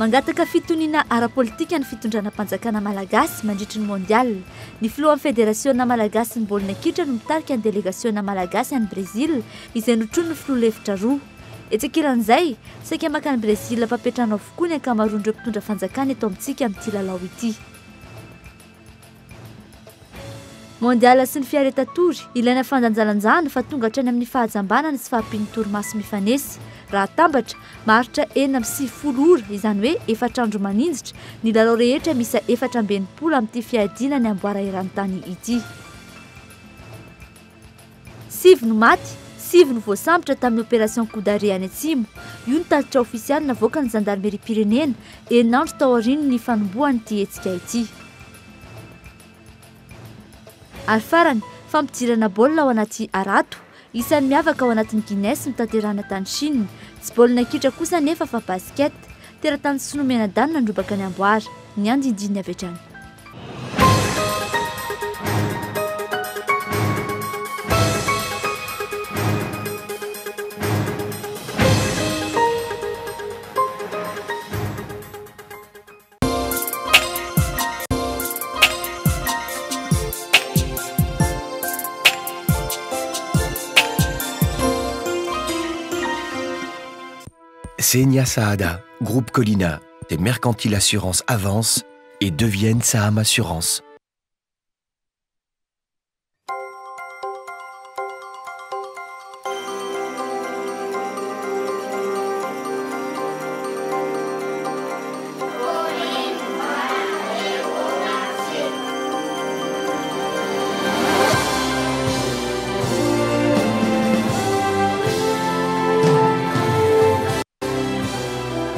Mangataka fitoniana ara-politika ny fitondranam-panjakana malagasy mandritry ny Mondial. Ny filohan'ny federasiona malagasin'ny baolina kitra no mitarika ny delegasiona malagasy any Brezila izay notronin'ny filoha lefitra roa. Etsy ankilan'izay, saika mankany Brezila mpampiantrano avokoa ny ankamaroan'ireo mpitondra fanjakana eto amintsika amin'ity lalao ity. Mondial sy ny fiaretan-tory, ilaina fandanjalanjana fa tonga hatrany amin'ny fahajambana ny tsy fahampian'ny torimaso mifanesy. Raha atambatra, maharitra 96 ora, izany hoe efatra andro maninjitra, ny lalao rehetra miisa 64 amin'ity fiadiana ny amboara eran-tany ity. Sivy no maty, sivy no voasambotra tamin'ny Opération Coup d'arrêt any Atsimo. Io ny tatitra ofisialy navoakan'ny zandarimeriam-pirenena, enina andro taorian'ny fanombohan'ity hetsika ity. Ary farany, fampidirana baolina ao anaty harato. Isan'ny miavaka ao anatin'ny Guinness notanterahina tany Chine. Tsy baolina kitra kosa anefa fa basket. Teratany sinoa mianadahy no nandrobaka ny amboara. Ny andindininy avy hatrany. Senia Saada, Groupe Colina et Mercantile Assurance avancent et deviennent Saham Assurance.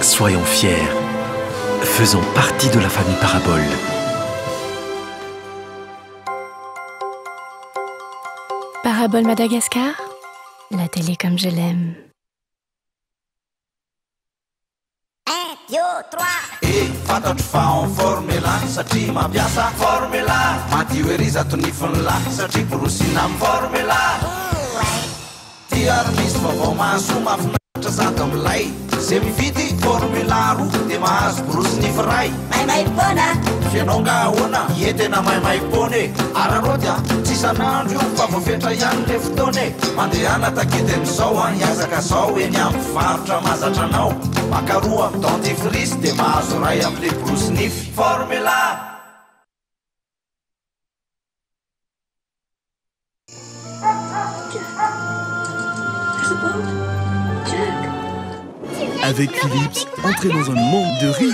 Soyons fiers. Faisons partie de la famille Parabole. Parabole Madagascar, la télé comme je l'aime. Un, deux, trois. E fantatro fa en forme elah satria mampiasa Formula. Madio ery zato nifiny lahy satria borosina am Formula. Ty ary misy vaovao mahasoa mahafinaritra sady milay. Ze mividy Formula 2 dia mahazo borosy nify iray. Maimaim-poana. F'ianao nga ahoana? Ie tena maimaim-poana e! Araraoty a! Tsy isan'andro io fa voafetra ihany le fotoana e! Mandehana takedy amin'izao an, hiazaka zao eny amin'ny mpivarotra mahazatra anao. Maka roa amin'ny dentifrice dia mahazo iray amin'le borosy nify. Formula! Avec Philips, entrez dans un monde de rire,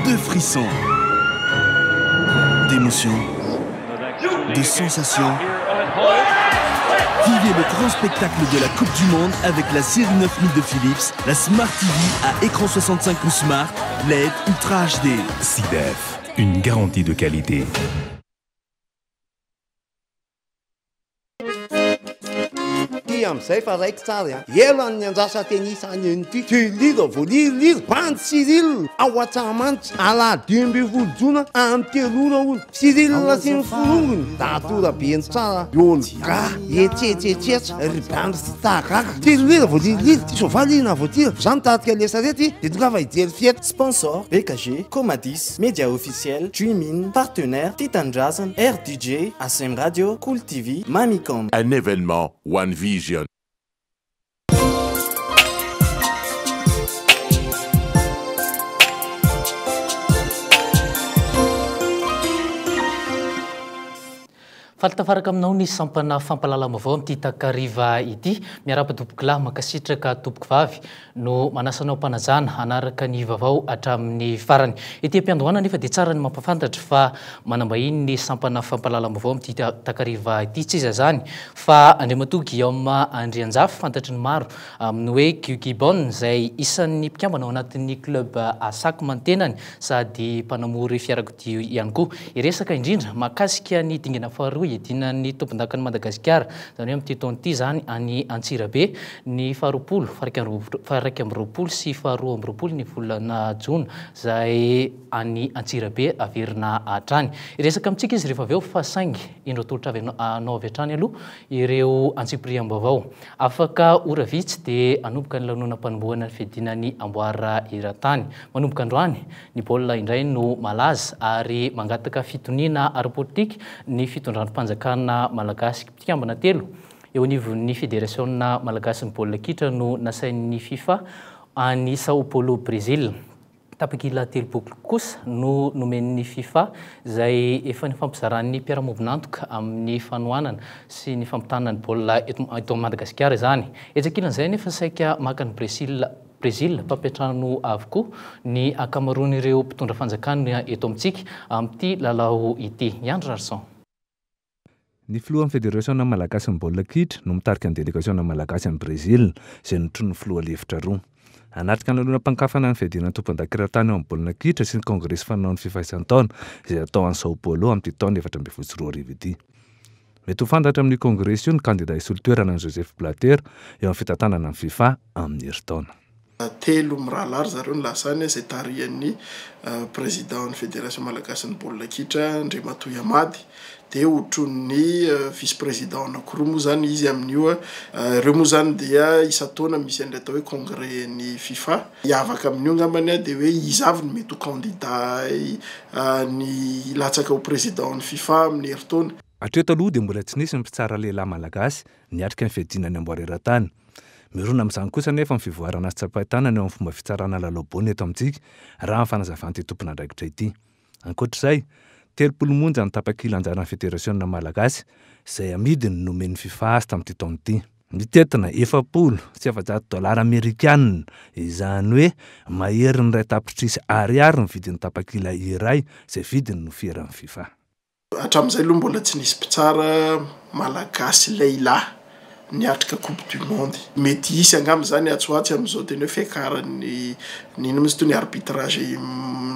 de frissons, d'émotions, de sensations. Vivez le grand spectacle de la Coupe du Monde avec la série 9000 de Philips, la Smart TV à écran 65 pouces Smart, LED Ultra HD. SIDEF, une garantie de qualité. Ty amin'izay fa raikitra ary an! Ela ny niandrasa tennis any ity. Cyril vao liriliry, bandy Cyril ao Antsahamanitra, alahady 15 jona amin'ny 3 ora hono. Cyril sy ny forongony, datora be ny tsara, Olga, etsetsetsetsa, ry bandy tsy tahagaga. Cyril vao liriliry, ty soavaly na voatira, za mitarika le sarety de tongava hijery fety. Sponsor, BKG, Comadis, Media Officiel, Dreamin, Partenaire, Tia Tanindrazana, RDJ, ACM Radio, Cool TV, Mamicom. Un événement One Vision. Faly tafaraka aminao ny sampana fampahalalam-baovao amin'ity takariva ity. Miarahaba tompokolahy, mankasitraka tompokovavy no manasa anao am-panajana hanaraka ny vaovao hatramin'ny farany. Ety am-piandohana anefa dia tsara ny mampahafantatra fa manambahiny ny sampana fampahalalam-baovao amin'ity takariva ity. Tsy iza izany fa Andriamatoa Guillaume Andrianjafy, fantatry ny maro amin'ny hoe Guy Gibbon, izay isan'ny mpikambana ao anatin'ny club Asac mantenany sady mpanamory fiarakodia ihany koa. Hiresaka indrindra mahakasika ny dingana faharoa. hiadiana ny tompondakan'i Madagasikara, izany hoe amin'ity taona ity izany any Antsirabe, ny faharoapolo, faha-21 sy faha-22 ny volana jona izay any Antsirabe averina hatrany. Hiresaka amintsika izy rehefa avy eo fa saingy indro atolotra avy anao avy hatrany aloha ireo antsipiriam-baovao. Afaka ora vitsy dia hanomboka ny lanonam-panombohana ny fiadiana ny amboara eran-tany. Manomboka androany, ny baolina indray no malaza ary mangataka fitoniana ara-politika ny fitondram-panjakana malagasy. Mpikambana telo eo anivon'ny Federasiona malagasin'ny baolina kitra no nasain'ny Fifa any Sao Paulo Brésil. Tapakila 30 kosa no nomen'ny Fifa izay efa nifampizaran'ny mpiara-miombon'antoka amin'ny fanohanana sy ny fampitana ny baolina eto Madagasikara izany. Etsy ankilan'izay anefa saika maka an'i Brésil Brésil mpampiantrano avokoa ny ankamaroan'ireo mpitondra fanjakana eto amintsika amin'ity lalao ity. I Andry Rarison. Ny filohan'ny Federasiona malagasin'ny baolina kitra no mitarika ny delegasiona malagasy any Brezila, izay notronin'ny filoha lefitra roa. Hanatrika ny lanonam-pankafana ny fiadiana ny tompondakiran-tany eo amin'ny baolina kitra sy ny kongresy fanaon'ny Fifa isan-taona, izay hatao any Sao Paulo amin'ity taona 2014 ity. Mety ho fantatra amin'io kongresy io ny kandida hisolo toerana an'i Joseph Blatter eo amin'ny fitantanana ny Fifa amin'ny herintaona. Telo mirahalahy ry zareo no lasa any izay tarihan'ny président ny fédération malagasin'ny baolina kitra Andriamatoa Yamady dia hotronin'ny vice président anankiroa moa izany izy amin'io. Ireo moa izany dia isan-taona misy an'ilay atao hoe congrès ny Fifa. Hiavaka amin'io angambany dia hoe iza avy no mety ho candidat ny hilatsaka ho président ny Fifa amin'ny herintaona. Hatreto aloha dia mbola tsy nisy ny mpitsara lehilahy malagasy niatrika ny fiadiana ny amboara eran-tany. Mirona amin'izany kosa anefa ny fivoarana azo tsapain-tanana eo amin'ny fomba fitsarana lalao baolina eto amintsika, raha ny fanazavan'ity tompon'andraikitra ity. Ankoatra izay, 30 monja ny tapakila anjaran'ny federasiona malagasy, izay amidiny no nomen'ny Fifa azy tamin'ity taona ity. Mitentina 440 dolara amerikanina, izany hoe maherin'ny iray tapitrisa ariary ny vidin'ny tapakila iray izay vidiny no feran'ny Fifa. Hatramin'izay aloha mbola tsy nisy mpitsara malagasy lehilahy niatrika coupe du monde. Mety hisy angamba izany atsy ho atsy amin'izao teny hoe fiakaran'ny ny inona moa izy itony arbitrage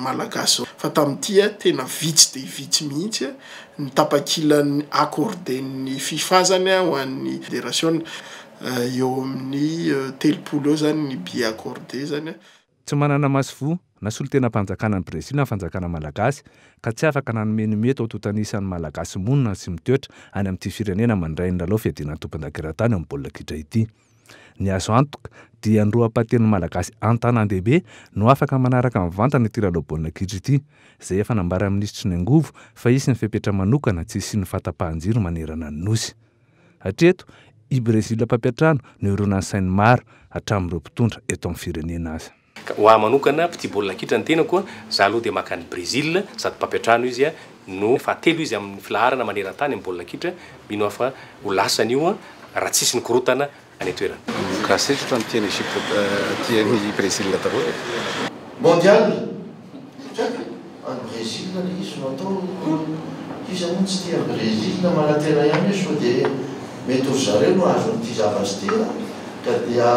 malagasy izao. Fa tamin'ity tena vitsy dia vitsy mihitsy ny tapakilan'ny accorder-n'ny Fifa izany ho an'ny federasiona. Eo amin'ny 30 eo izany ny billet accordé izany. Tsy manana masoivoho na solontenam-panjakana any Brezila ny fanjakana malagasy ka tsy afaka nanome ny mety ho antontan'isan'ny Malagasy monina sy mitoetra any amin'ity firenena mandray ny lalao fiadiana ny tompondaka eran-tany amin'ny baolina kitra ity. Ny azo antoka dia ny roa ampahatelon'ny Malagasy an-tanàn-dehibe no afaka manaraka mivantana ity lalao baolina kitra ity, izay efa nambaran'ny minisitry ny angovo fa hisy ny fepetra manokana tsy hisian'ny fahatapahan-jiro manerana ny Nosy. Hatreto, i Brezila mpampiantrano no ironan'ny sain'ny maro, hatramin'ireo mpitondra eto amin'ny firenena aza. Ka ho ahy manokana, mpitia baolina kitra ny tenako, za aloha dia maka an'i Brezila, sady mpampiantrano izy no fahatelo izy amin'ny filaharana maneran-tany amin'ny baolina kitra, mino aho fa ho lasany io raha tsisy ny korontana any an-toerana. Gasy rehetra ohatran'ny tia an'i Egypte tia an'i Brésil daholo e. Mondial! Tsy haiko e! Any Brésil le izy no atao, iza moa tsy tia an'i Brésil, manantena ihany hoe sao dia mety ho ry zareo no hahazo an'ity zavatra ity a! Ka dia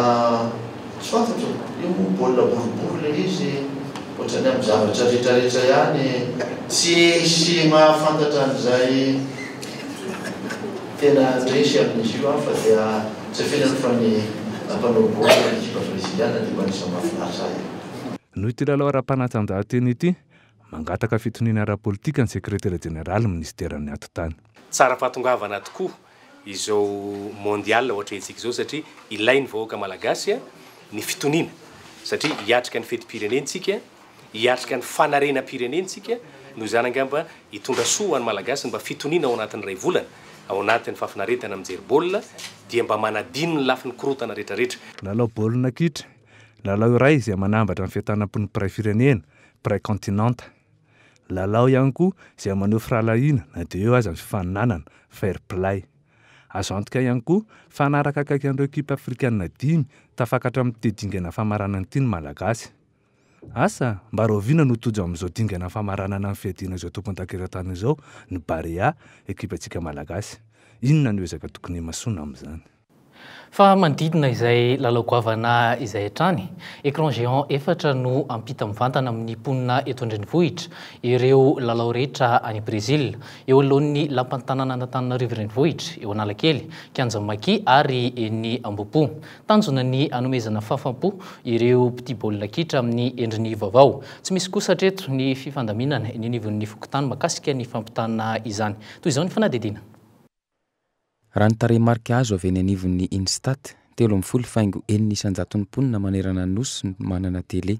tsy fantatro e! Io moa baolina boribory le izy, ohatran'ny amin'ny zavatra rehetrarehetra ihany, tsisy mahafantatra an'izay. Tena resy amin'izy io aho fa dia tsy afenako fa ny mpanao baolina ny ekipa breziliana dia mba anisan'ny mahafinaritra ahy. Noho ity lalao ara-panatanjahantena ity, mangataka fitoniana ara-politika ny sekretera jeneralin'ny minisiteran'ny atitany. Tsara fahatongavana tokoa izao mondial ho atrehintsika izao satria ilain'ny vahoaka malagasy ny fitoniana satria hiatrika ny fetim-pirenena isika, hiatrika ny fanarenam-pirenena isika, noho izany angamba hitondra soa ho an'ny Malagasy ny mba fitoniana ao anatin'ny iray volana, ao anatin'ny fahafinaretana mijery baolina, dia mba manadino ny lafiny korontana rehetrarehetra. Lalao baolina kitra, lalao iray izay manambatra ny fientanam-pon'ny mpiray firenena, mpiray kaontinanta. Lalao ihany koa izay maneho firahalahiana na dia eo aza ny fifaninanana, fair play. Azo antoka ihany koa fa hanaraka akaiky an'ireo ekipa afrikanina dimy tafakatra amin'ity dingana famaranana ity ny Malagasy. Asa, mba rahoviana no tojo amin'izao dingana famaranana ny fiadiana izao tompondaka eran-tany izao ny Barea, ekipantsika Malagasy? Inona no ezaka tokony himasoana amin'izany? Fa manodidina izay lalao goavana izay hatrany, écran géant efatra no hampita mivantana amin'ny mponina eto an-drenivohitra ireo lalao rehetra any Brezila, eo anoloan'ny Lapan'ny tanànan'Antananarivo Renivohitra, eo Analakely, Kianjan'i Maki ary eny Ambohipo. Tanjona ny hanomezana fahafam-po ireo mpitia baolina kitra amin'ny endriny vaovao. Tsy misy kosa hatreto ny fifandaminana eny anivon'ny fokontany mahakasika ny fampitana izany. Toy izao ny fanadihadiana. Raha ny tarehimarika azo avy eny anivon'ny Instat, 13.6 isan-jaton'ny mponina manerana ny Nosy no manana tele.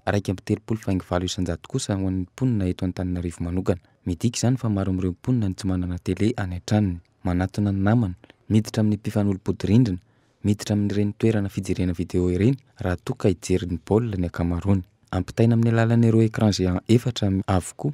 31.8 isan-jato kosa ho an'ny mponina eto Antananarivo manokana. Midika izany fa maro amin'ireo mponina no tsy manana tele any an-tranony. Manatona ny namana, miditra amin'ny mpifanolo-bodirindrina, miditra amin'ireny toerana fijerena video ireny raha toa ka hijery ny baolina ny ankamaroany. Ampitaina amin'ny alalan'ireo écran géant efatra avokoa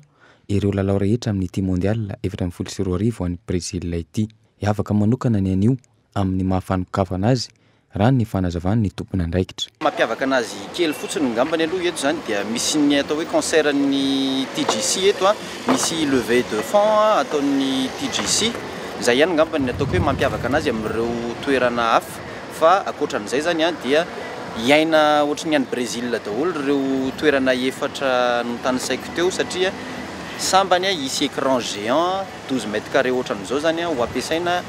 ireo lalao rehetra amin'ity Mondial 2014 any Brezila ity. Hiavaka manokana ny anio amin'ny maha fanokafana azy raha ny fanazavan'ny tompon'andraikitra. Mampiavaka anazy kely fotsiny ngambany aloha eto izany dia misy ny atao hoe concert ny TJC eto a, misy levée de fonds ataon'ny TJC, izay ihany ngambany ny ataoko hoe mampiavaka anazy amin'ireo toerana hafa fa ankoatran'izay izany a dia hiaina ohatry ny any Brésil daholo ireo toerana efatra notanisaiko teo satria sambany hisy écran géant 12 mètres carrés ohatran'izao izany ho ampiasaina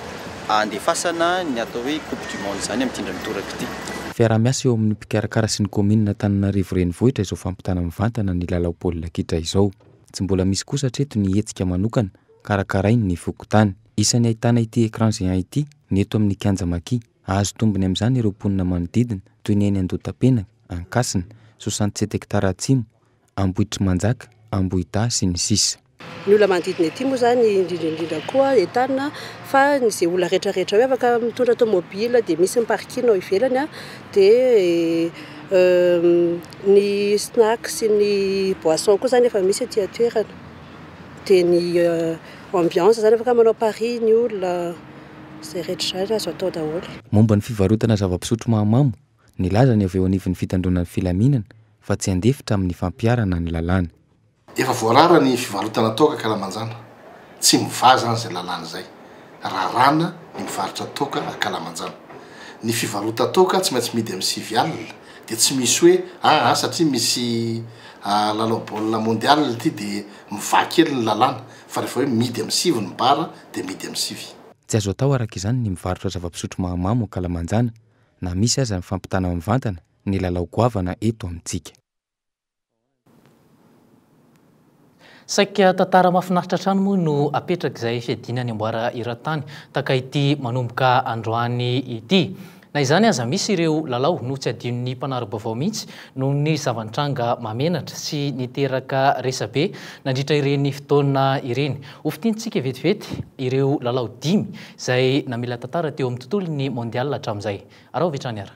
handefasana ny atao hoe coupe du monde izany amin'ity indray mitoraka ity. Fiaraha-miasa eo amin'ny mpikarakara sy ny kaominina Antananarivo Renivohitra izao fampitana mivantana ny lalao baolina kitra izao. Tsy mbola misy kosa hatreto ny hetsika manokana karakarain'ny fokontany. Isan'ny ahitana ity écran géant ity ny eto amin'ny kianja Maki. Hahazo tombony amin'izany ireo mponina manodidina toy ny eny Andohatapenaka, Ankasina, 67 hectares Atsimo, Ambohitrimanjaka, Ambohidahy sy ny sisa. Ny olona manodidina ety moa izany indrindra indrindra koa entanina fa izay olona rehetra rehetra hoe afaka mitondra tomobile dia misy ny parking ao ivelany dia ny snack sy ny boisson koa izany efa misy aty an-toerana dia ny ambiance izany afaka manao pari ny olona izay rehetra izany azo atao daholo. Momba ny fivarotana zava-pisotro mahamamo, nilaza ny avy eo anivon'ny fitandroana ny filaminana fa tsy handefitra amin'ny fampiharana ny lalàna. Efa voarara ny fivarotana toaka ankalamanjana. Tsy mivaha izany izay lalàna izay. Raràna ny mivarotra toaka ankalamanjana. Ny fivarotan-toaka tsy maintsy mihidy amin'ny sivy alina dia tsy misy hoe aa satria misy lalao baolina mondial ity dia mivaha kely ny lalàna fa rehefa hoe mihidy amin'ny sivy ny bar dia mihidy amin'ny sivy. Tsy azo atao araka izany ny mivarotra zava-pisotro mahamamo ankalamanjana na misy aza ny fampitana mivantana ny lalao goavana eto amintsika. Saika tantara mahafinaritra hatrany moa no apetrak'izay fiadiana ny amboara eran-tany tahaka ity manomboka androany ity. Na izany aza, misy ireo lalao no tsy adinon'ny mpanara-baovao mihitsy noho ny zava-nitranga mahamenatra sy niteraka resabe nandritra ireny fotoana ireny. Ho fintintsika vetivety ireo lalao dimy izay namela tantara teo amin'ny tontolon'ny Mondial hatramin'izay. Araho avy hatrany ara.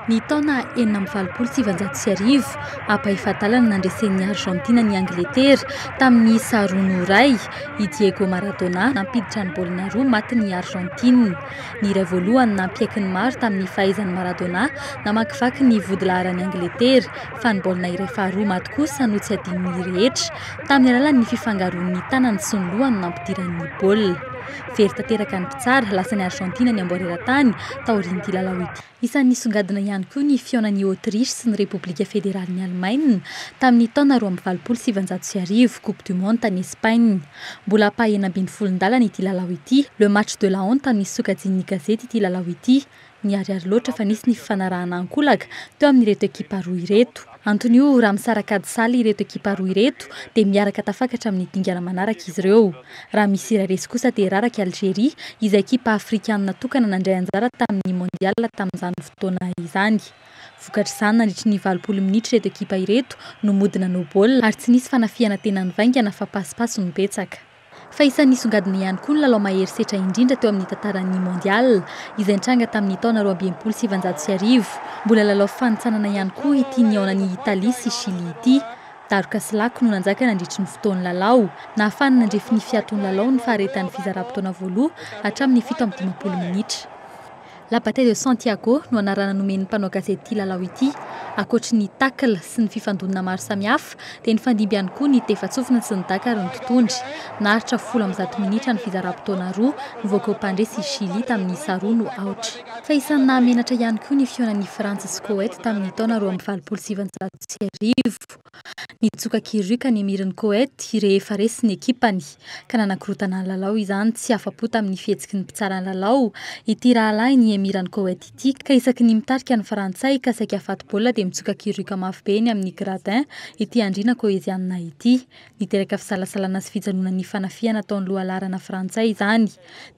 Ny taona 1986, ampahefa-dalana nandresen'i Argentina an'i Angletera tamin'ny isa roa noho iray, i Diego Maradona nampiditra ny baolina roa matin'i Argentine. Ny iray voalohany nampiaiky ny maro tamin'ny fahaizan'i Maradona namakivaky ny vodilaharan'i Angletera, fa ny baolina iray faharoa maty kosa no tsy adinon'ny rehetra, tamin'ny alalan'ny fifangaroan'ny tanany sy ny lohany nampidirany ny baolina. Very tanteraka ny mpitsara, lasan'i Argentine ny amboara eran-tany taorian'ity lalao ity. Isan'ny nisongadina ihany koa ny fihaonan'i Autriche sy ny Repoblika Federalin'i Alemaina tamin'ny taona 1982, Coupe du Monde tany Espagne. Mbola ampaha 16-dalana ity lalao ity. Le match de la honte amin'ny sokajian'ny gazety ity lalao ity. Niharihary loatra fa nisy ny fifanarahana ankolaka teo amin'ireto ekipa roa ireto. Antony io, raha misaraka ady sahala ireto ekipa roa ireto dia miaraka tafakatra amin'ny dingana manaraka izy ireo. Raha misy iray resy kosa dia raraka i Algeria, izay ekipa afrikanina tokana nandray anjara tamin'ny Mondial tamin'izany fotoana izany. Vokatr'izany, nandritry ny 80 minitra ireto ekipa ireto no mody nanao baolina ary tsy nisy fanafihana tena nivaingana fa pasipasy no betsaka. Fa isan'ny nisongadina ihany koa ny lalao mahery setra indrindra teo amin'ny tantaran'ny Mondial, izay nitranga tamin'ny taona 1962. Mbola lalao fanintsanana ihany koa ity nihaonan'i Italia sy Chili ity. Daroka sy lako no nanjaka nandritry ny fotoan'ny lalao. Nahafahana nandrefy ny fiaton'ny lalao ny faharetan'ny fizaram-potoana voaloha hatramin'ny 57 minitra. La bataille de Santiago no anarana nomen'ny mpanao gazety ity lalao ity. Ankoatry ny tacle sy ny fifandonana maro samihafa dia nifandimby ihany koa ny tefa-tsofina sy ny daka ary ny totohondry. Naharitra 110 minitra ny fizaram-potoana roa, nivoaka ho mpandresy i Chili tamin'ny isa 2 no aotra. Fa isan'ny nahamenatra ihany koa ny fihaonan'i Frantsa sy Koety tamin'ny taona 1982. Nitsoka kiririoka ny emirin'i Koety rehefa resy ny ekipany, ka nanakorontana ny lalao izany. Tsy afa-po tamin'ny fihetsiky ny mpitsara ny lalao ity rahalahin'ny emiran'i Koety ity, ka isaky ny mitarika ny Frantsay ka saika faty baolina dia mitsoka kiririoka mafy be eny amin'ny gradin ity andriana koezianina ity. Niteraka fisalasalana sy fijanonan'ny fanafihana ataon'ny lohalaharana frantsay izany.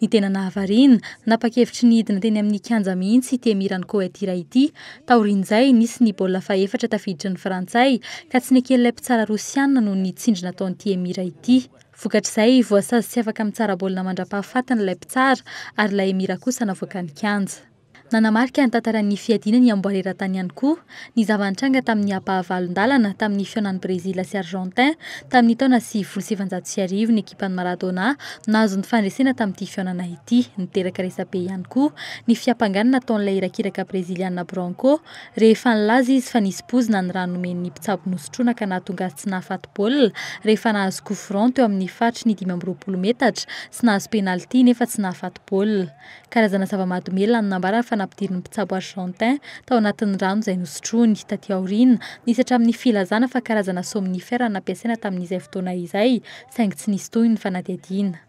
Ny tena nahavariana, nanapa-kevitry ny hidina teny amin'ny kianja mihitsy ity emiran'i Koety iray ity. Taorian'izay, nisy ny baolina fahefatra tafiditry ny frantsay, ka tsy neken'ilay mpitsara rosiana noho ny tsindry nataon'ity emira ity. Vokatr'izay, voasazy tsy afaka mitsara baolina mandra-pahafatiny ilay mpitsara, ary ilay emira kosa navoakan'ny kianja. Nanamarika ny tantaran'ny fiadiana ny amboara eran-tany ihany koa ny zava-nitranga tamin'ny ampahavalon-dalana tamin'ny fihaonan'i Brezila sy Argentin tamin'ny taona 1990 ny ekipan'i Maradona nahazo ny fandresena tamin'ity fihaonana ity. Niteraka resabe ihany koa ny fiampangana nataon'ilay irakiraka breziliana Branco rehefa nilaza izy fa nisy poizina ny rano nomen'ny mpitsabo nosotroina ka nahatonga azy tsy nahafaty baolina rehefa nahazo coup franc teo amin'ny faritry ny 25 metatra sy nahazo penalty nefa tsy nahafaty baolina. Karazana zava-mahadomelina no nambarany fa nampidirin'ny mpitsabo Argentin tao anatin'ny rano izay nosotroiny. Taty aoriana, nisy hatramin'ny filazana fa karazana somnifère no nampiasaina tamin'izay fotoana izay, saingy tsy nisy tohiny ny fanadihadiana.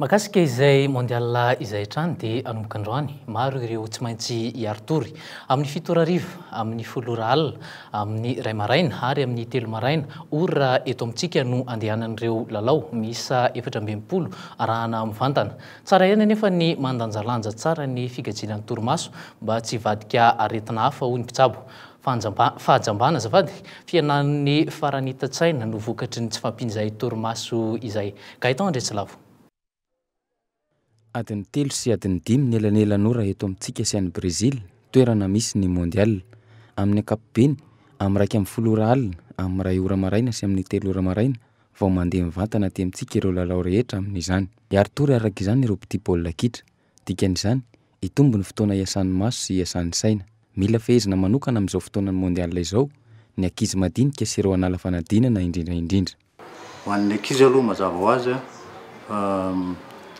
Mahakasika izay Mondial izay hatrany dia hanomboka androany, maro ireo tsy maintsy hiari-tory. Amin'ny 7 ora hariva, amin'ny 10 ora alina, amin'ny 1 maraina ary amin'ny 3 maraina ora eto amintsika no andehanan'ireo lalao miisa 64 arahana mivantana. Tsara ihany anefa ny mandanjalanja tsara ny figajiana ny torimaso mba tsy hivadika aretina hafa hoy ny mpitsabo. Fahajambana azafady, fihenan'ny faranita-tsaina no vokatry ny tsy fahampian'izay torimaso izay. Gaëtan Andriatsilavo. Adiny telo sy adiny dimy ny elanelan'ora eto amintsika sy any Brezila, toerana misy ny Mondial. Amin'ny ankapobeny, amin'ny 11 ora alina, amin'ny 1 ora maraina sy amin'ny 3 ora maraina vao mandeha mivantana aty amintsika ireo lalao rehetra amin'izany. Hiari-tory araka izany ireo mpitia baolina kitra. Dikan'izany, hitombo ny fotoana hiasan'ny maso sy hiasan'ny saina. Mila fehezina manokana amin'izao fotoanan'ny Mondial izao ny ankizy madinika sy ireo hanala fanadinana indrindra indrindra. Ho an'ny ankizy aloha mazava ho azy fa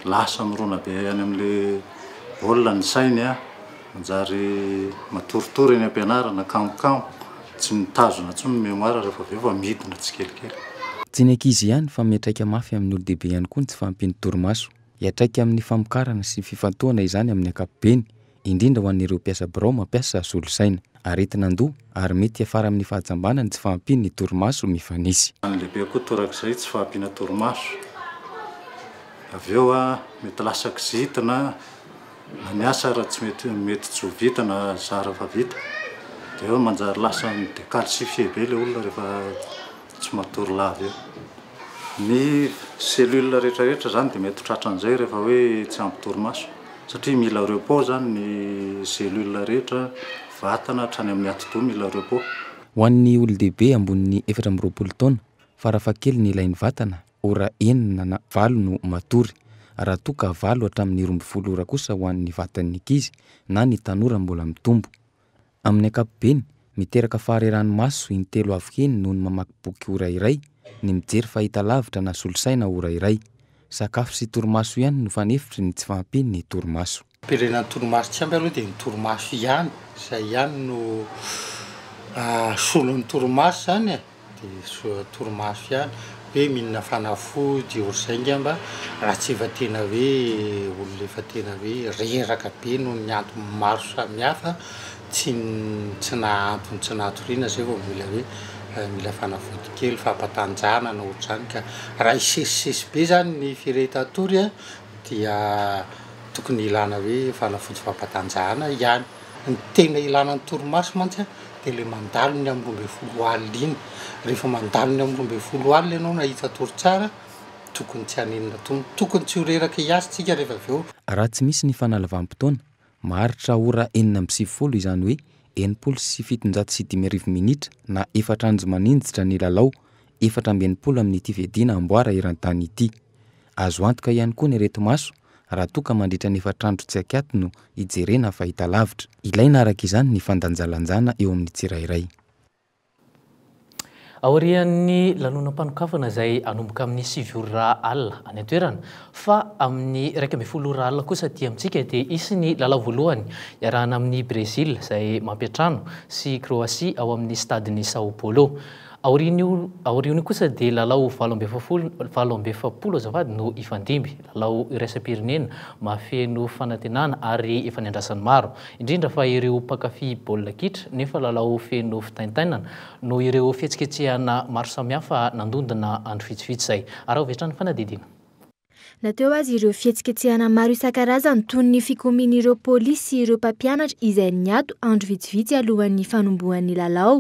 lasa mirona be any amin'ilay baolina ny sainy, manjary matoritory eny am-pianarana, kamokamo, tsy mitazona intsony ny mémoire rehefa avy eo fa midina tsikelikely. Tsy ny ankizy ihany fa miantraika mafy amin'ny olon-dehibe ihany koa ny tsy fahampian'ny torimaso. Hiantraika amin'ny famokarana sy fifantohana izany amin'ny ankapobeny indrindra ho an'ireo mpiasa birao mampiasa solosaina. Aretin'andoha ary mety hiafara amin'ny fahajambana ny tsy fahampian'ny torimaso mifanesy. Ny lehibe koa torak'izay tsy fahampiana torimaso. Avy eo mety lasa kizitina na ny asa ara tsy mety mety tsy ho vita na zara fa vita. Dia eo manjary lasa mi-decalcifier be ilay olona rehefa tsy matory lava eo. Ny cellule rehetra rehetra zany dia mety ho tratran'izay rehefa hoe tsy ampy torimaso satria mila repos zany ny cellule rehetra, vatana hatrany amin'ny atidoha mila repos. Ho an'ny olon-dehibe ambonin'ny 24 taona, farafahakeliny ilain'ny vatana, ora enina na valo no matory, raha toa ka valo hatramin'ny 12 ora kosa ho an'ny vatan'ny ankizy na ny tanora mbola mitombo. Amin'ny ankapobeny, miteraka faharerahan'ny maso intelo avo heny noho ny mamaky boky ora iray, ny mijery fahitalavitra na solosaina ora iray. Sakafo sy torimaso ihany no fanefitry ny tsy fahampian'ny torimaso. Firenena ny torimaso tsy ampy aloha dia ny torimaso ihany, izay ihany no solon'ny torimaso izany e. Dia torimaso ihany, hoe mihinana fanafody ohatr'izay angamba raha tsy efa tena hoe olona efa tena hoe reraka be noho ny antony maro samihafa, tsy tsy naha-antony tsy nahatoriana zay vao mila hoe mila fanafody kely fampatanjahana na ohatr'izany ka raha hisesisesy be zany ny firehetan-tory a dia tokony ilana hoe fanafody fampatanjahana ihany. Ny tena ilana ny torimaso mantsy dia ilay mandalo ny amin'ny 12 alina iny. Rehefa mandalo ny amin'ny 12 alina ianao nahita tory tsara, tokony tsy haninona intsony, tokony tsy ho reraka hiasa isika rehefa avy eo. Raha tsy misy ny fanalavam-potoana, maharitra ora 96 izany hoe 760 minitra na efatra andro maninjitra ny lalao 64 amin'ity fiadiana amboara eran-tany ity. Azo antoka ihany koa ny areti-maso raha toa ka mandritra ny efatr'andro tsy ankiato no ijerena fahitalavitra. Ilaina araka izany ny fandanjalanjana eo amin'ny tsirairay. Aorian'ny lanonam-panokafana izay hanomboka amin'ny 9 ora alina any an-toerana, fa amin'ny 11 ora alina kosa aty amintsika dia hisy ny lalao voalohany iarahana amin'i Brezila izay mampiantrano sy Croatie ao amin'ny stade-n'i Sao Paulo. Aorian'io aorian'io kosa dia lalao 48 48 azafady no hifandimby, lalao iraisam-pirenena mahafeno fanantenana ary efa niandrasan'ny maro, indrindra fa ireo mpankafy baolina kitra nefa lalao feno fitaintainana noho ireo fihetsiketsehana maro samihafa nandondona andro vitsivitsy izay. Araho avy hatrany ny fanadihadiana. Na teo aza ireo fihetsiketsehana maro isan-karazany toy ny fikomian'ireo polisy sy ireo mpampianatra izay niato andro vitsivitsy alohan'ny fanombohan'ny lalao,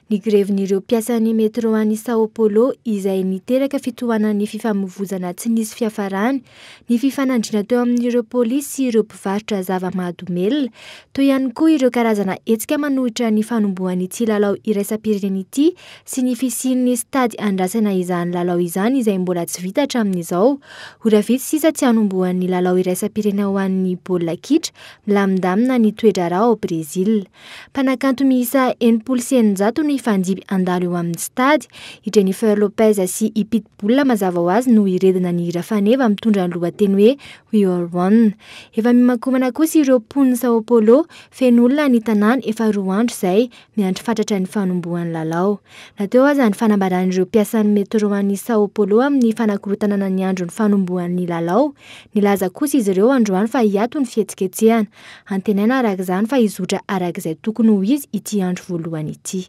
ny grevin'ireo mpiasan'ny metro any Sao Paulo izay niteraka fitohanan'ny fifamoivozana tsy nisy fiafarany, ny fifanandriana teo amin'ireo polisy sy ireo mpivarotra zava-mahadomelina, teo ihany koa ireo karazana hetsika manohitra ny fanombohan'ity lalao iraisam-pirenena ity sy ny fisian'ny stade andrasana izany lalao izany izay mbola tsy vita hatramin'izao. Ora vitsy sisa tsy hanombohan'ny lalao iraisam-pirenena ho an'ny baolina kitra, milamindamina ny toe-draharaha ao Brezila. Mpanakanto miisa 660 no hifandimby handalo eo amin'ny stade. I Jennifer Lopez sy i Pitbull mazava ho azy no hiredona ny hira faneva mitondra ny lohateny hoe We Are One. Efa mihomankomana kosa ireo mponin'i Sao Paulo, feno olona ny tanàna efa roa andro izay, miandry fatratra ny fanombohan'ny lalao. Na teo aza ny fanambaran'ireo mpiasan'ny Metro any Sao Paulo amin'ny fanakorontanana ny andron'ny fanombohan'ny lalao, nilaza kosa izy ireo androany fa hiato ny fihetsiketsehana. Antenaina araka izany fa hizotra araka izay tokony ho izy ity andro voalohany ity.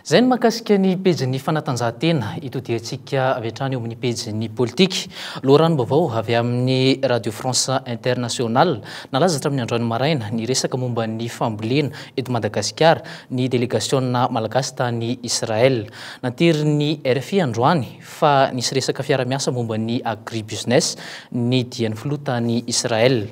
Izay ny mahakasika ny pejin'ny fanatanjahantena. Itodihantsika avy hatrany eo amin'ny pejin'ny politika. Loharanom-baovao avy amin'ny Radio France Internationale. Nalaza hatramin'ny androany maraina ny resaka momba ny fambolena eto Madagasikara ny delegasiona malagasy tany Israel. Nanterin'ny rfi androany fa nisy resaka fiara-miasa momba ny agribusiness ny dian'ny filoha tany Israel.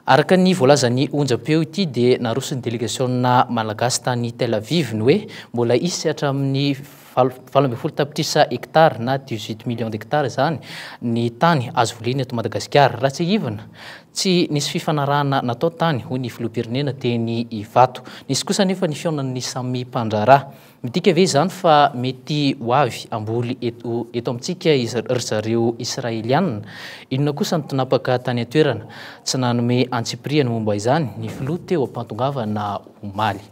Araka ny voalazan'ny onjam-peo ity dia naroson'ny delegasiona malagasy tany Tel Aviv ny hoe mbola hisy hatramin'ny 18 tapitrisa hektara na 18 millions d'hectares izany ny tany azo volena eto Madagasikara. Raha tsiahivina, tsy nisy fifanarahana natao tany, hoy ny filoham-pirenena teny Ivato. Nisy kosa anefa ny fihaonan'ny samy mpandraharaha. Midika ve izany fa mety ho avy hamboly eto eto amintsika ry zareo Israelianina? Inona kosa no tinapaka tany an-toerana? Tsy nanome antsipiriany momba izany ny filoha teo am-pantongavana omaly.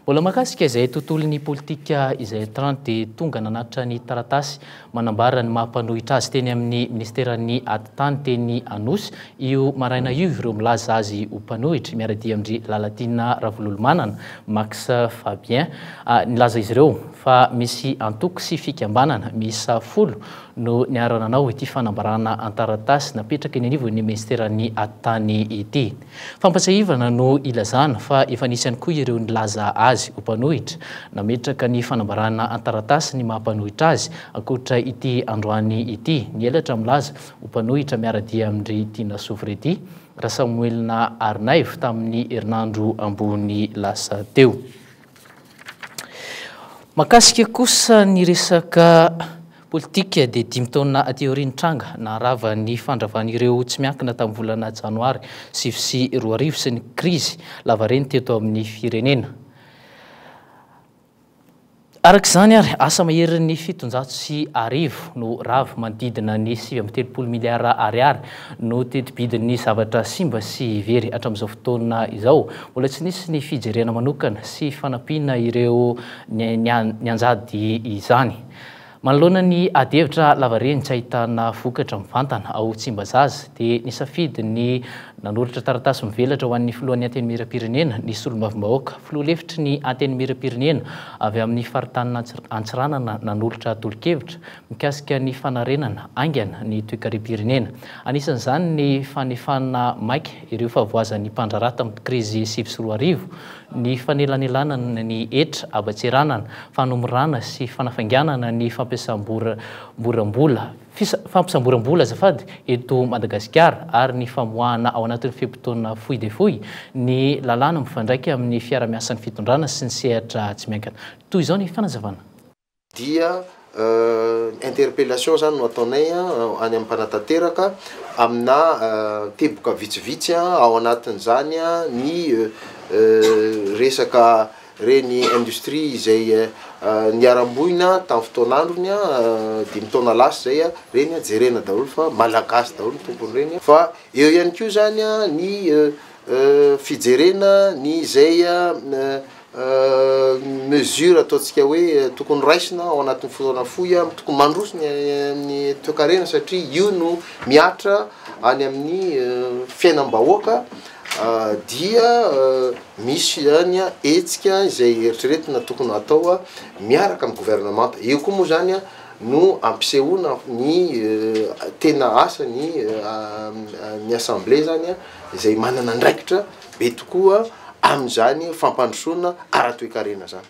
Mbola mahakasika izay tontolon'ny politika izay hatrany dia tonga nanatitra ny taratasy manambara ny maha mpanohitra azy teny amin'ny minisiteran'ny Atitany teny Anosy io maraina io ireo milaza azy ho mpanohitra miara-dia amin-dry Lalatiana Ravololomanana, Max Fabien. Nilaza izy ireo fa misy antoko sy fikambanana miisa folo no niara-nanao ity fanambarana an-taratasy napetraka eny anivon'ny minisiteran'ny Atitany ity. Fampatsiahivana no ilazana fa efa nisy ihany koa ireo nilaza azy ho mpanohitra, nametraka ny fanambarana an-taratasy ny maha mpanohitra azy, ankoatra ity androany ity, ny elatra milaza ho mpanohitra miara-dia amin-dry Tiana Sovrety Rasamoelina Harinaivo tamin'ny herinandro ambony lasa teo. Mahakasika kosa ny resaka politika dia dimy taona aty aorian'ny tranga naharava ny fandravan'ireo tsy miankina tamin'ny volana janoary 2009 sy ny krizy lavareny teto amin'ny firenena. Araka izany ary, asa maherin'ny 1700 no rava, manodidina ny 39 miliara ariary no teti-bidin'ny zavatra simba sy very hatramin'izao fotoana izao. Mbola tsy nisy ny fijerena manokana sy fanampiana ireo nianjady izany. Manoloana ny adihevitra lavareny tsy ahitana vokatra mivantana ao Tsimbazaza dia nisafidy ny nanolotra taratasy mivelatra ho an'ny filohan'ny Antenimierampirenena ny solombavambahoaka filoha lefitry ny Antenimierampirenena avy amin'ny faritanin'Antsiranana nanolotra tolo-kevitra mikasika ny fanarenana haingana ny toekarem-pirenena. Anisan'izany ny fanefana maika ireo fahavoazan'ny mpandraharaha tamin'ny krizy 2009, ny fanelanelanana ny hetra haban-tseranana, fanomorana sy fanafainganana ny fampiasam-boram-bola, fampisamboram-bola azafady, eto Madagasikara ary ny famoahana ao anatin'ny fe-potoana fohy dia fohy ny lalàna mifandraika amin'ny fiara-miasan'ny fitondrana sy ny sehatra tsy miankina. Toy izao ny fanazavana. Dia Interpellation zany no ataonay any amin'ny mpanatanteraka amina teboka vitsivitsy ao anatin'izany ny resaka reny industrie izay niharam-boina tamin'ny fotoan'androny dimy taona lasa izay, reny jerena daholo fa malagasy daholo ny tompon'ireny, fa eo ihany koa zany ny fijerena ny izay mesure ataontsika hoe tokony raisina ao anatin'ny fotoana fohy, tokony mandroso ny amin'ny toekarena satria io no mihatra any amin'ny fiainam-bahoaka dia misy ihany hetsika izay eritreretina tokony hatao miaraka amin'ny governemanta. Eo koa moa zany no ampisehoana ny tena asan'ny ny assemblée zany izay manana andraikitra be tokoa amin'izany fampandrosoana ara-toekarena izany.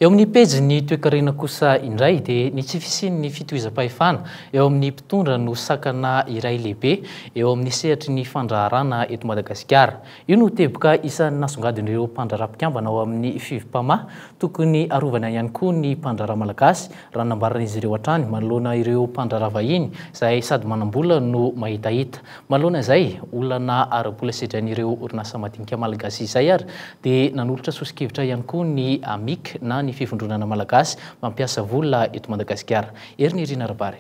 Eo amin'ny pejin'ny toekarena kosa indray dia ny tsy fisian'ny fitohizam-pahefana eo amin'ny mpitondra no sakana iray lehibe eo amin'ny sehatry ny fandraharana eto Madagasikara. Io no teboka isan'ny nasongadin'ireo mpandraharaha mpikambana ao amin'ny Fivmpama. Tokony harovana ihany koa ny mpandraharaha malagasy raha ny nambaran'izy ireo hatrany manoloana ireo mpandraharaha vahiny izay sady manam-bola no mahitahita. Manoloana izay olana ara-bola sedrain'ireo orinasa madinika malagasy izay ary dia nanolotra soso-kevitra ihany koa ny Amic na ny Fivondronana Malagasy mampiasa vola eto Madagasikara. Herinirina Rabary.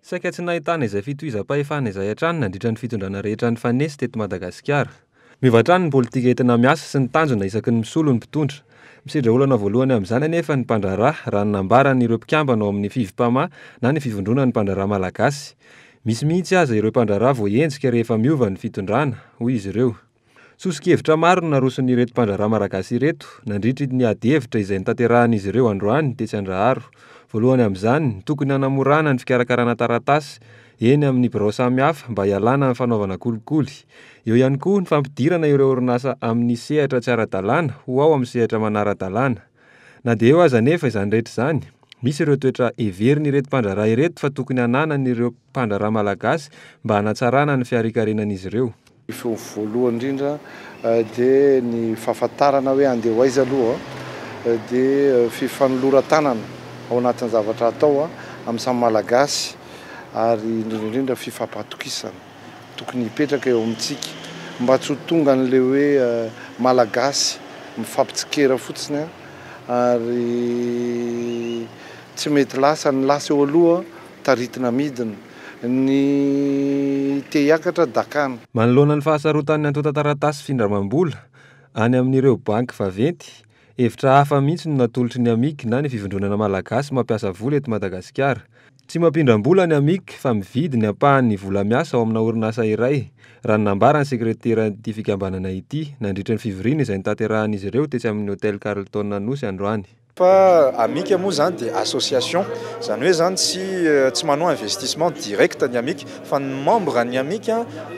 Saika tsy nahitana izay fitohizam-pahefana izay hatrany nandritra ny fitondrana rehetra nifanesy teto Madagasikara. Miova hatrany ny politika entina miasa sy ny tanjona isaky ny misolo ny mpitondra. Misedra olana voalohany amin'izany anefa ny mpandraharaha, raha ny nambaran'ireo mpikambana ao amin'ny Fivmpama na ny Fivondronan'ny Mpandraharaha Malagasy. Misy mihitsy aza ireo mpandraharaha voahenjika rehefa miova ny fitondrana, hoy izy ireo. Soso-kevitra maro no naroson'ireto mpandraharaha malagasy ireto nandritry ny ady hevitra izay notanterahin'izy ireo androany tetsy Andraharo. Voalohany amin'izany, ny tokony hanamorana ny fikarakarana taratasy eny amin'ny birao samihafa mba hialana amin'ny fanaovana kolikoly. Eo ihany koa ny fampidirana ireo orinasa amin'ny sehatra tsy ara-dalàna ho ao amin'ny sehatra manara-dalàna. Na dia eo aza anefa izany rehetra izany, misy ireo toetra heverin'ireto mpandraharaha ireto fa tokony hananan'ireo mpandraharaha malagasy mba hanatsarana ny fiharikarenan'izy ireo. Ny feo voalohany indrindra dia ny fahafantarana hoe handeha ho aiza aloha, dia fifanoloran-tanana ao anatin'ny zavatra atao amin'ny samy Malagasy ary indrindra indrindra fifampatokisana tokony hipetraka eo amintsika mba tsy ho tonga an'ilay hoe Malagasy mifampitsikera fotsiny ary tsy mety lasa, ny lasa eo aloha taritina midina, ny te hiakatra dakana. Manoloana ny fahasarotan'ny antontan-taratasy findramam-bola any amin'ireo banky vaventy, hevitra hafa mihitsy no natolotry ny Amic na ny Fivondronana Malagasy mampiasa vola eto Madagasikara. Tsy mampindram-bola ny Amic fa mividy ny ampahan'ny vola miasa ao amina orinasa iray, raha ny nambaran'ny sekreteran'ity fikambanana ity nandritra ny fivoriana izay notanterahin'izy ireo tetsy amin'ny Hotel Carlton Anosy androany. Fa Amic moa zany dia association, zany hoe zany tsy tsy manao investissement direct ny Amic fa ny membre ny Amic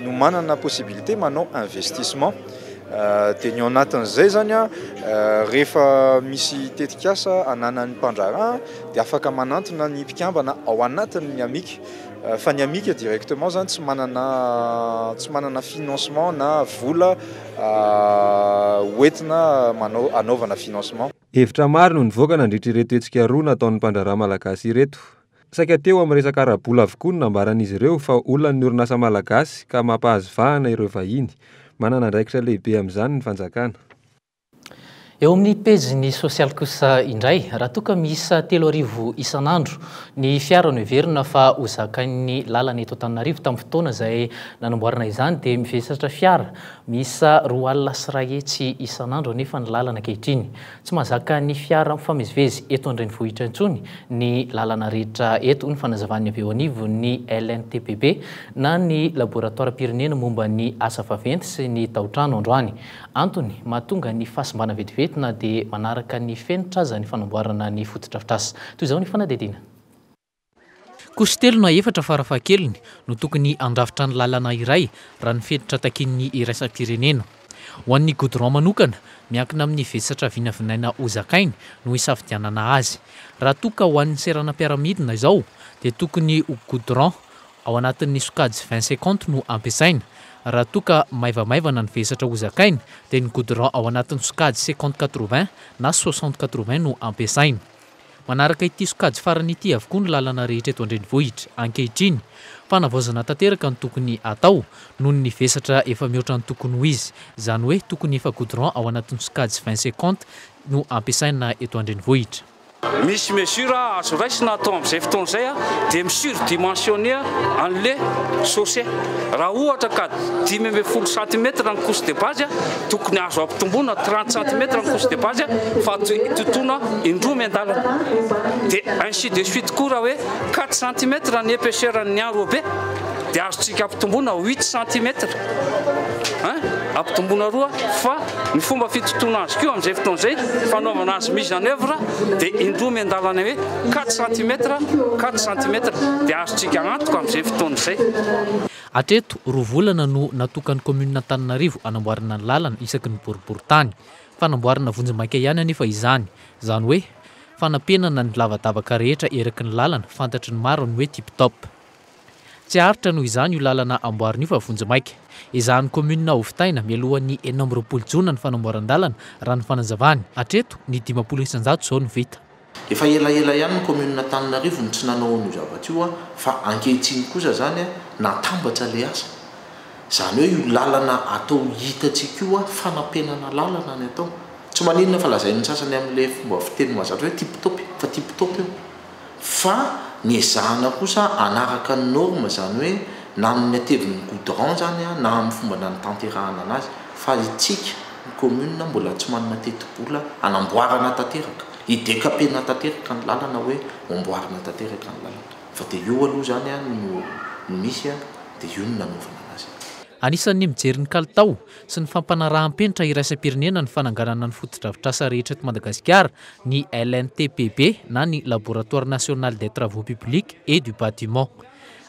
no manana possibilité manao investissement. Dia ny ao anatin'izay zany rehefa misy tetikasa ananan'ny mpandraharaha dia afaka manantona ny mpikambana ao anatin'ny Amic. Fa ny Amic directement zany tsy manana tsy manana financement na vola hoentina manao hanaovana financement. Hevitra maro no nivoaka nandritra ireto hetsika roa nataon'ny mpandraharaha malagasy ireto. Saika teo amin'ny resaka ara-bola avokoa no nambaran'izy ireo fa olan'ny orinasa malagasy ka mampahazo vahana ireo vahiny. Manana andraikitra lehibe amin'izany ny fanjakana. Eo amin'ny pejin'ny sosialy kosa indray, raha toa ka miisa 3000 isan'andro ny fiara noheverina fa ho zakain'ny lalana eto Antananarivo tamin'ny fotoana izay nanamboarana izany dia mivesatra fiara miisa 120 isan'andro anefa ny lalana ankehitriny. Tsy mahazaka ny fiara mifamezivezy eto an-drenivohitra intsony ny lalana rehetra eto, hoy ny fanazavan'ny avy eo anivon'ny LNTPB na ny laboratoaram-pirenena momba ny asa vaventy sy ny taotrano androany. Antony mahatonga ny fahasimbana vetivety na dia manaraka ny fenitra aza ny fanamboarana ny fotodrafitrasa. Toy izao ny fanadihadiana. Kosy telo na efatra farafahakeliny no tokony handrafitra ny lalana iray raha ny fenitra takian'ny iraisam-pirenena. Ho an'ny goudron manokana, miankina amin'ny vesatra vinavinaina hozakainy no hisafidianana azy. Raha toa ka ho an'ny seranam-piaramidina izao dia tokony ho goudron ao anatin'ny sokajy vingt cinquante no ampiasaina. Raha toa ka maivamaivana ny vesatra hozakainy dia ny goudron ao anatin'ny sokajy cinquante quatre-vingts na soixante quatre-vingts no ampiasaina. Manaraka ity sokajy farany ity avokoa ny lalana rehetra eto an-drenivohitra ankehitriny. Fanavaozana tanteraka no tokony hatao noho ny vesatra efa mihoatra ny tokony ho izy. Izany hoe tokony efa goudron ao anatin'ny sokajy 20 cinquante no ampiasaina eto an-drenivohitra. Misy mesure azo raisina atao amin'izay fotoana izay dia mi-surdimensionner an'le chaussée. Raha ohatra ka 15 centimètres ny couche de base, tokony azo ampitomboina 30 centimètres ny couche de base fa totoina indroa miandalana. Dia ainsi de suite koa raha hoe 4 centimètres ny épaisseur ny enrobé dia azontsika ampitomboina 8 centimètres. Hein? Ampitomboina roa fa ny fomba fitotoana azy koa amin'izay fotoana izay, fanaovana azy mise en œuvre dia indroa miandalana hoe 4 centimètres, 4 centimètres dia azontsika antoka amin'izay fotoana izay. Hatreto, roa volana no natokan'ny kaominina Antananarivo hanamboarana ny lalana isaky ny boriborintany. Fanamboarana vonjimaika ihany anefa izany, izany hoe fanampenana ny lavadavaka rehetra eraky ny lalana, fantatry ny maro ny hoe tip top. Tsy haharitra noho izany io lalana amboarina io fa vonjimaika. Ezahan'ny kaominina hovitaina mialohan'ny 26 jona ny fanamboaran-dalana, raha ny fanazavany. Hatreto, ny 50% izao no vita. Efa elaela ihany ny commune Antananarivo no tsy nanao an'io zavatra io fa ankehitriny kosa izany natambatra ilay asa. Izany hoe io lalana atao hitantsika io fanampenana lalana ny atao. Tsy maninona fa lazain'ny sasany amin'ilay fomba fiteny mahazatra hoe tip top fa tip top io. Fa ny ezahana kosa hanaraka ny norme izany hoe na amin'ny hatevin'ny goudron izany na amin'ny fomba nanatanterahana anazy fa itsika ny commune mbola tsy manana tetibola hanamboarana tanteraka, hi-decapena tanteraka ny lalana hoe ho amboarina tanteraka ny lalana fa dia io aloha izany no misy dia io no nanaovana anazy. Anisan'ny mijery ny kalitao sy ny fampanaraham-penitra iraisam-pirenena ny fananganana ny fotodrafitrasa rehetra eto Madagasikara ny LNTPB na ny Laboratoire National des Travaux Publics et du Bâtiment.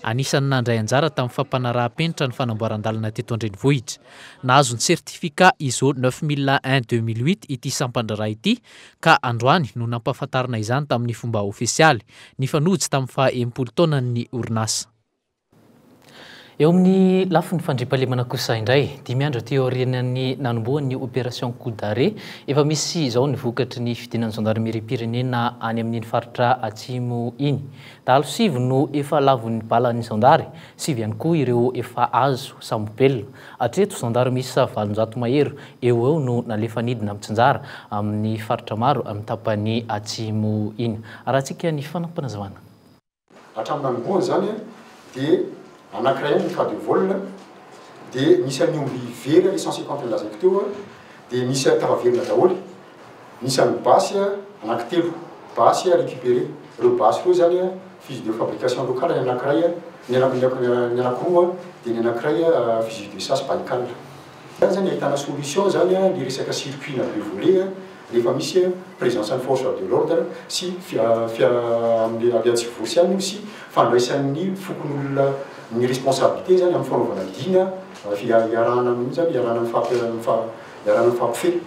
Anisan'ny nandray anjara tamin'ny fampanaraham-penitra ny fanamboaran-dalana teto an-drenivohitra. Nahazo ny certificat ISO 9001 2008 ity sampan-draharaha ity ka androany no nampahafantarina izany tamin'ny fomba ofisialy, nifanojo tamin'ny faha 60 taonan'ny orinasa. Eo amin'ny lafiny fandriampahalemana kosa indray, dimy andro aty aorianan'ny nanombohan'ny opération coup d'arrêt, efa misy izao ny vokatry ny fidinan'ny zandarimeriam-pirenena any amin'iny faritra atsimo iny. Dahalo sivy no efa lavon'ny balan'ny zandary, sivy ihany koa ireo efa azo sambo-belona. Hatreto, zandary miisa 800 mahery eo ho eo no nalefa nidina mitsinjara amin'ny faritra maro amin'ny tapany atsimo iny. Arahantsika ny fanampinazavana. Hatramin'ny nanombohany izany dia anankiray ihany ny cas de vol, dia nisy an'ny omby very ilay 150 nolazaiko teo, dia nisy tafaverina daholo, nisy an'ny basy anankitelo, basy récupéré, ireo basy ireo izany fusil de fabrication locale ny anankiray, ny anankiroa dia ny anankiray fusil de chasse Baïkal. Zany zany ahitana solution zany ny resaka circuit na deux volets rehefa misy présence ny force de l'ordre sy amin'ny alliance ihany io sy fandraisan'ny fokonolona ny responsabilité zany amin'ny fanaovana dina iarahana amin'io zany iarahana mifampifehy.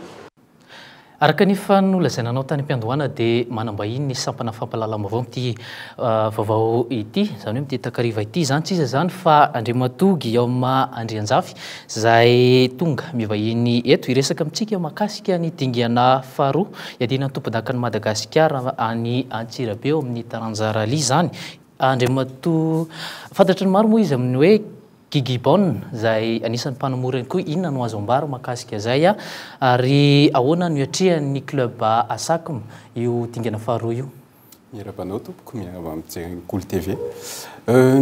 Araka ny efa nolazaina anao tany am-piandohana dia manam-bahiny ny sampana fampahalalam-baovao amin'ity vaovao ity, izany hoe amin'ity takariva ity. Izany tsy iza izany fa Andriamatoa Guillaume Andrianjafy izay tonga mivahiny eto hiresaka amintsika mahakasika ny dingana faharoa hiadiana ny tompondakan'i Madagasikara any Antsirabe ao amin'ny taranja rallye izany. Andriamatoa, fantatry ny maro moa izy amin'ny hoe Gigi Bon, izay anisan'ny mpanamory ihany koa, inona no azo ambara mahakasika izay ary ahoana no iatrehan'ny club Asacm io dingana faharoa io? Miarahaba anao tompoko, miarahaba amin'ny mpijery ny Kolo TV.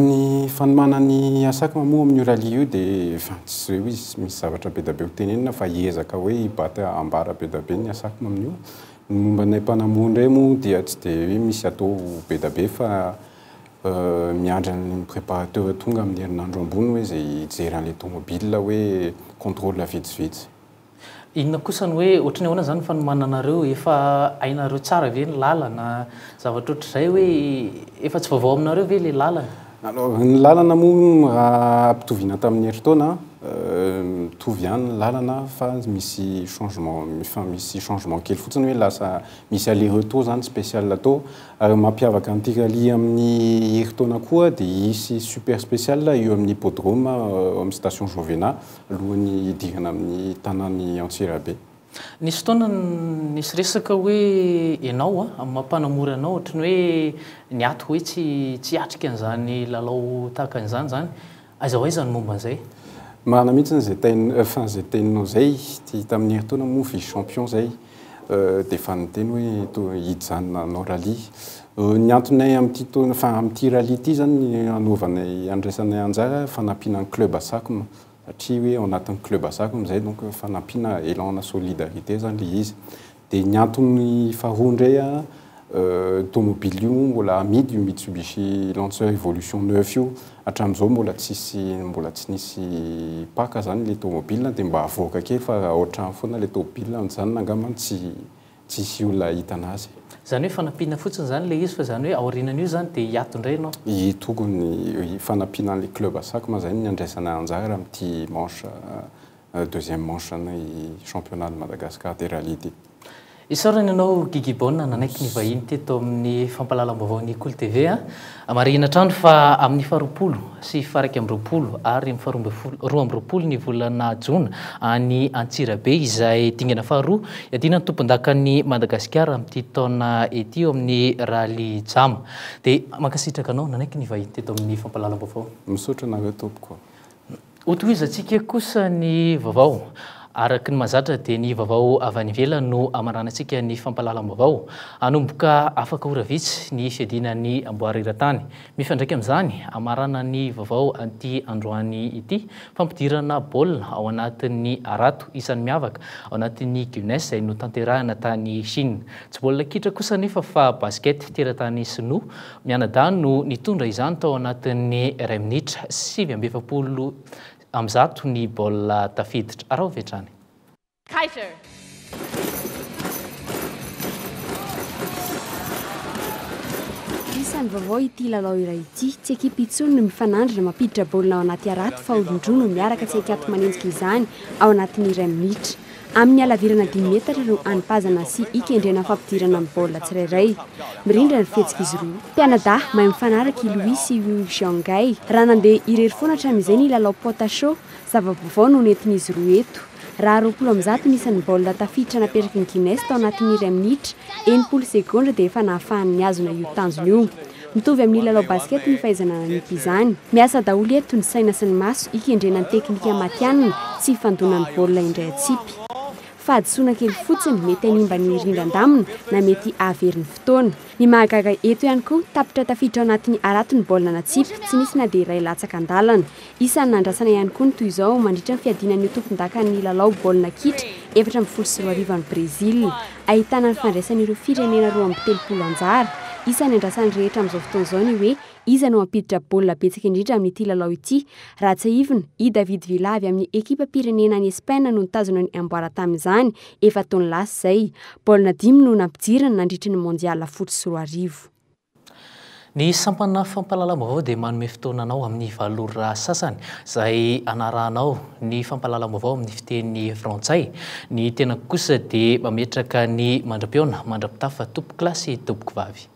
Ny fanomanan'ny Asacm moa amin'io rallye io dia efa tsy hoe izy misy zavatra be dia be ho tenenina fa hiezaka hoe hibata ambara be dia be ny Asacm amin'io. Ny momba anay mpanamory indray moa dia tsy dia hoe misy atao be dia be fa Miandry an'ny préparateur tonga amin'ny herinandro ambony hoe izay hijery an'ilay tomobile hoe contrôle vitsivitsy. Inona kosa ny hoe ohatry ny ahoana izany ny fanomananareo? Efa hainareo tsara ve ny lalana? Zavatra ohatr'izay hoe efa tsy vaovao aminareo ve ilay lalana? Alors ny lalana moa raha ampitoviana tamin'ny herintaona, mitovy ihany ny lalana fa misy changement, efa misy changement kely fotsiny hoe lasa misy aller retour izany spécial atao. Ary ny mampiavaka an'ity rallye amin'ny herintaona koa dia hisy super spécial eo amin'ny hippodrome ao amin'ny station Jovena alohan'ny hidirana amin'ny tanàn'i Antsirabe. Nisy fotoana nisy resaka hoe ianao a, amin'ny maha mpanamory anao ohatry ny hoe niato hoe tsy tsy hiatrika an'izany lalao tahaka an'izany izany. Aiza ho aiza ny momba an'izay? Marina mihitsy izay tain, enfin izay teninao izay, ty tamin'ny herintaona moa vice champion izay dia efa niteny hoe to hijanona hanao rallye. Ny antonay amin'ity taona, enfin amin'ity rallye ity izany ny hanaovanay, handraisanay anjara fanampiana ny club Asacm satria hoe ao anatin'ny club Asacm izay donc fanampiana élan-na solidarité izany ilay izy. Dia ny antony faharoa indray an, tomobile io mbola amidy io Mitsubishi Lancer Evolution neuf io, hatramin'izao mbola tsisy mbola tsy nisy mpaka izany ilay tomobile dia mba avoaka kely fa raha ao an-trano foana ilay tomobile mijanona angamba tsy tsisy olona hahita anazy. Izany hoe fanampiana fotsiny izany ilay izy fa izany hoe aorianan'io izany dia hiato indray ianao? Ie, tokony fanampiana an'ilay club Asacm izay no andraisana anjara amin'ity manche deuxième manche ny championnat de Madagascar des rallye ity. Isaorana ianao Guy Gibbon nanaiky ny vahiny teto amin'ny fampahalalam-baovaon'ny Kolo TV a. Marihina hatrany fa amin'ny faharoapolo sy faha-21 ary amin'ny faharoa 22 ny volana jona any Antsirabe izay dingana faharoa hiadiana ny tompondakan'i Madagasikara amin'ity taona ity eo amin'ny rallye Jama. Dia mankasitraka anao nanaiky ny vahiny teto amin'ny fampahalalam-baovao. Misaotra anareo tompoko. Hotohizantsika kosa ny vaovao. Araka ny mahazatra dia ny vaovao avy any ivelany no hamaranantsika ny fampahalalam-baovao. Hanomboka afaka ora vitsy ny fiadiana ny amboara eran-tany. Mifandraika amin'izany, hamarana ny vaovao an'ity androany ity, fampidirana baolina ao anatin'ny harato isan'ny miavaka ao anatin'ny Guinness izay notanterahina tany Chine. Tsy baolina kitra kosa anefa fa basket teratany sinoa Mianadahy no nitondra izany tao anatin'ny iray minitra 149 ny baolina tafiditra. Araho avy hatrany. Kaiser. Isan'ny vaovao ity lalao iray ity. Tsy ekipa intsony no mifanandrina mampiditra baolina ao anaty harato fa olon-droa no miaraka tsy ankiato manenjika izany ao anatin'ny iray minitra. Amin'ny halavirana dimy metatra no anipazana sy ikendrena ny fampidirana ny baolina tsirairay. Mirindra ny fihetsik'izy roa. Mpianadahy mahay mifanaraka i Louis sy Yu Xiaongay. Raha nandeha irery foana hatramin'izay ny lalao pot à chaud, zava-baovao no nentin'izy roa eto. Raha 120 ny isan'ny baolina tafiditra napetraky ny Guinness tao anatin'ny iray minitra, 60 segondra dia efa nahafahany nihazona io tanjona io. Mitovy amin'ny lalao basket ny fahaizana nanipy izany. Miasa daholo eto ny saina sy ny maso hikendrena ny teknika matihanina tsy hifandonan'ny baolina indray atsipy. Fahadisoana kely fotsiny mety hanimba ny rindran-damina na mety hahavery ny fotoana. Ny mahagaga eto ihany koa, tapitra tafiditra ao anatin'ny harato ny baolina natsipy, tsy nisy na dia iray latsaka an-dalana. Isan'ny nandrasana ihany koa ny toy izao mandritra ny fiadiana ny ho tompondakan'ny lalao baolina kitra 2014 any Brezila. Ahitana ny fandraisan'ireo firenena 32 anjara. Isan'ny andrasan'ny rehetra amin'izao fotoana izao ny hoe iza no hampiditra baolina betsaka indrindra amin'ity lalao ity. Raha tsiahivina, i David Villa avy amin'ny ekipam-pirenena any Espaina no nitazona ny amboara tamin'izany, efa-taona lasa izay. Baolina dimy no nampidiriny nandritry ny Mondial 2010. Ny sampana fampahalalam-baovao dia manome fotoana anao amin'ny valo ora sasany izay hanarahanao ny fampahalalam-baovao amin'ny fiteny frantsay. Ny tenako kosa dia mametraka ny mandra-pihaona, mandra-pitafa tompokolahy sy tompokovavy.